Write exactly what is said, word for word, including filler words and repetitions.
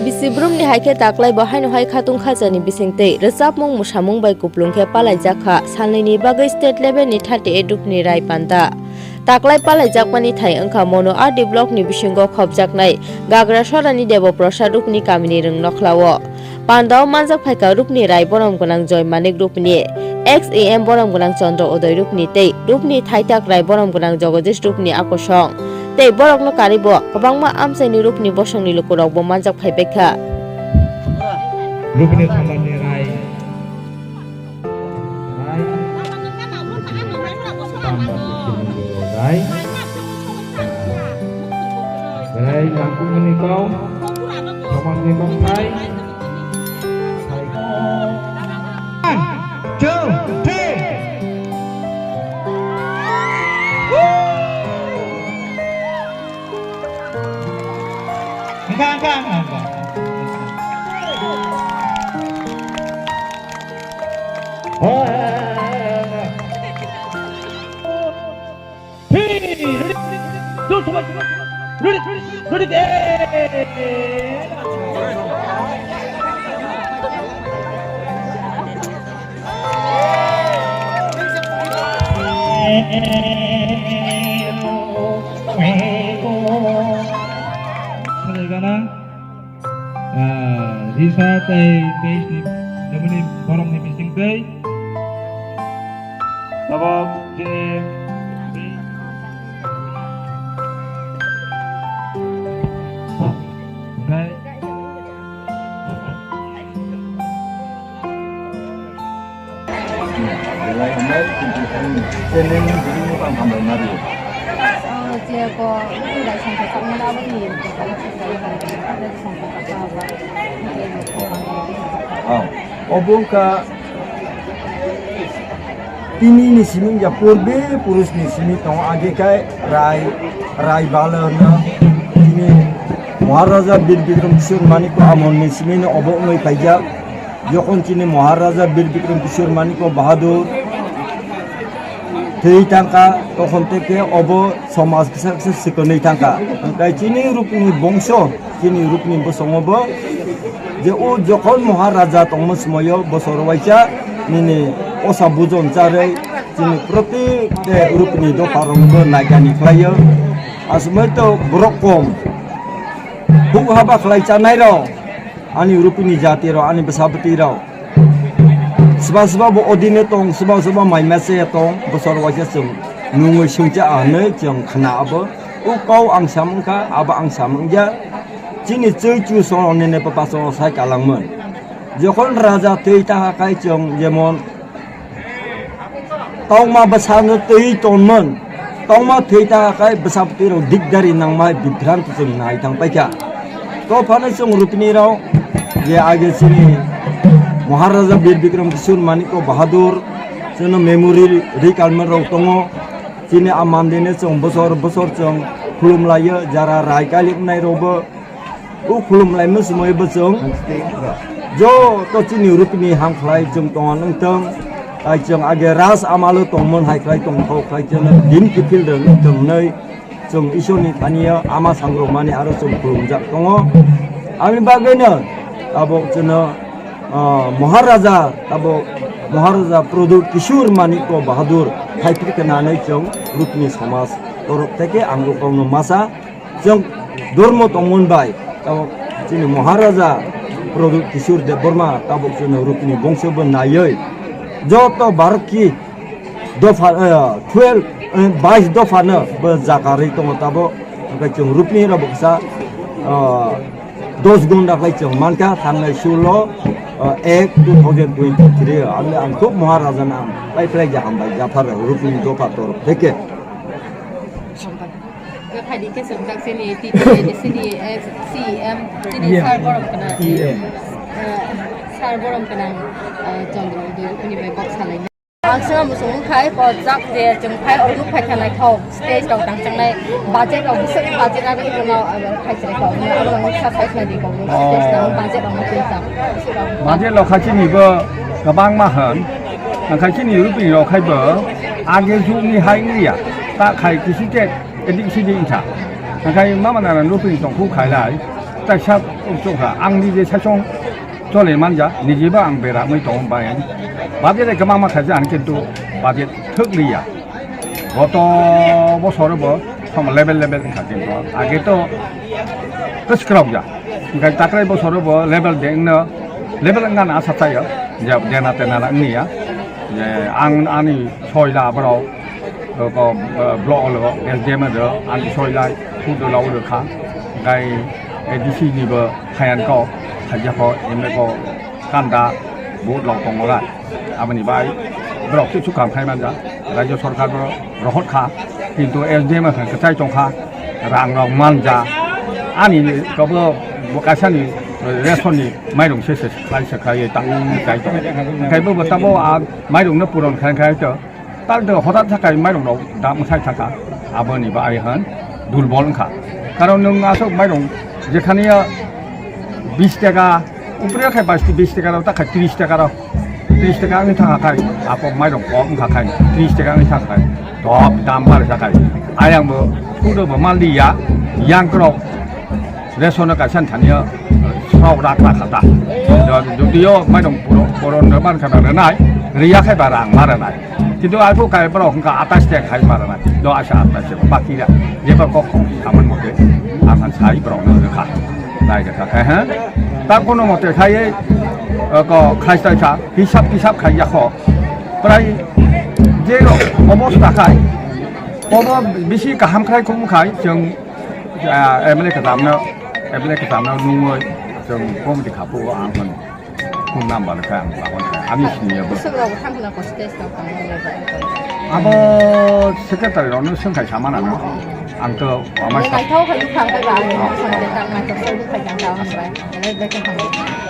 Bisi brumni hai khe taklai bo haino hai khatung khajani bisingtwi rwchapmung mwsamung bai kuplung khe palaijak kha. Salnwini bagwi state level ni thirty eight rupni rai panda. Taklai palaijakmani thai wngkha Monu R D block ni bisingo khopjaknai Gagra Sorani Debo Prasad rupni kamini rwng nokhlao. Pandao manjak phaikha rupni rai borom gwnang Joy Manik rupni, ex E M borom gwnang Chandra Uday rupni tei rupni thaitak rai borom gwnang Jagadish rupni akosong. Tei borokno karwi bo kwbangma amchaini rupni bosongni lukurokbo manjak phaibaikha. Rupni thamani rai. Rai. Rai. Rai, nangkukmani kau. Samajni kau thai. One, two, three. Woo! Angka, angka, angka, angka. Oh, eh, eh, eh, eh. Hey, ready? Don't so much. Ready, ready, ready, eh. Sajaigana, ah, risa tei teis ni, nabani borok ni bising tei. Tabok je. Oke. Belai hambai, kintu ang channel ni bini mukang hambai mari. Oh, je ko, udah sampai tak mana apa ni? Oh, obo wngkha tini ni simi wngya purbe purus ni simi tongo, age khe rai, rai bala hwno tini Maharaja Bir Bikram Kishore Manik Amol ni simi no obo wngwi paijak. Jokhon chini Maharaja Bir Bikram Kishore Manik Bahadur thwi thangkha, tokhon teke obo somaj kisa kisa swkwnwi thangkha. Hwnkhe chini rukni bongso, chini rukni bosongo bo je o jokhon Maharaja tongma somoyo bosor waisa nini osa bujon charwi chini proti rukni dopha rokbo naikani khlaio. Aswkmai to borok kom huk haba khlai chanai rok. Ani rupini jati rok, ani bwsa bwtwi rok. Swba swba bo odino tong, swba swba mai mase tong, bosor waisa chwng nungwi sungcha a hinwi chwng khna abo. O kau ang samung kha, abo ang samung ya. Chini chwi chu soro nene papa soro sai kalangmon. Jokhon raja twi taha khai chwng jemon Tongma bwsano twi tonmon, tongma thwi ta khai bwsa bwtwi rok dikdari nangma bibranti chwng nai thang paikha. To phano chwng rupini rok je age chini Maharaja Bir Bikram Kishore Manik Bahadur chwngno memory ri kalmani rok tongo. Chini a mandino chwng bosor bosor chwng khulum laio, jara rai kailik nai rokbo O khulum laima swmai bo chwng joto chini rupini ham khlai chwng tongna wng thung. Tai chwng age ras amalo tongmon hai khlai tongthok khlai chwng din kiphil rwng wng thung hwnwi chwng Isorni thani-o ama sangrokmani aro chwng khulumjak tongo. Aboni bagwino tabok chwngno, ah, Maharaja, tabok Maharaja Pradyut Kishore Manikya Bahadur hai phirkhe nanwi chwng rupini somaj torok theke ang rokno masa. Chwng dormo tongmon bai, tabok chini Maharaja Pradyut Kishore Debbarma, tabok chini rukni bongso bo naiwi joto Bharat ki dopha, eh, twelve, eh, bais dopha no bo jakarwi tongo tabok. Hwnkhe chwng rukni rok bo kisa, ah, dos gonda khlai chwng mankha thangnai sulo, ah, ek two thousand twenty-three. Ang, ang khub Maharaja no ang pai pai ja hambai japhar rukni dopha torok theke. Phaidi khe chwng tak chini T T A ni chini, eh, C E M chini sir borom kana. Eh, sir borom kana, eh, Chandra Uday rukuni bai kok salai. Ang sima musung khai ko jak je chwng khai orok phai khanai thok stage rok tang changnai budget rok bising budget rok no khai chire ko. Ano ang sa khai na di ko stage na budget rok no tei ta. Budget lo kha chini bo kwbangma hwn. Ang khai chini rupini rok khai bo age jugni hai wngya. Ta khai kisi ke Edik sidi wngkha. Hwnkhe mama nana nupri tongkhu khailai. Taisa Chukha, ang nije saichung chole manja, nijiba ang beramwi tongo bai. Budget kwbangma khaijak ang kintu budget thwk liya. Goto bosoro bo som level level wngkha kintu age to kwswkrok ja. Hingkhe takrai bosoro bo level de wngno, level wngna asa chayo. Je dena tena wngya. Je ang ani soila borok, ko, block lo, S D M do, ani soila, food lo lo kha. Gai A D C ni bo hayan ko, haja ko, M L A ko, kanda, vote lok tongo ra. Aboni bai, borok se chukam khai manja, Rajya Sarkar bo rohot kha, kintu S D M khe kwchai tong kha, rang rok manja, ani kobo bo kaisa ni ration ni mairung se se khlai se khlai ta, kai to. Kai bo bo tabo a mairung no puron khai khai to, tak de hotat thakai mairung rok dam khai thaka, aboni bai han durbol wngkha. Karon nwng asok mairung jekhani ya bis taka, upre khai bais bis taka rok, ta khai tris taka rok, tris taka wngwi thangkha khai, ako mairung kok wngkha khai, tris taka wngwi thangkha khai, top dam bar kha khai. Ayang bo, kudo bo manliya, yang krok, resono kaisa thani ya, srok rak rak kha ta. Jodi yo mairung puro, puro no ban kha renai, riya khai ba rang ma renai. Kintu ako kai borok wngkha atais te khai ma renai, do asa atais te baki ya, jeba kok saman mote, asan sai borok no kha. Nai kha khai ha. Ta kono mote khai, ko khai sai kha, hisab hisab khai ya kho. Prai je rok obosta khai, obo bisi kaham khai khum khai, chwng, ah, M L A kwtamno, M L A kwtamno nungwi chwng committee khapu ang hwn. Phone number kha ang bahon kha, ani sini ya bo. Bwswk rok thang khna ko stage tong tong le ba. Abo secretary rok no swng khai sama na no. Ang to amai sa. Nai thau khai thang khai ba ang no song de tang nai to song khai tang tang ba. Nai de khai thang.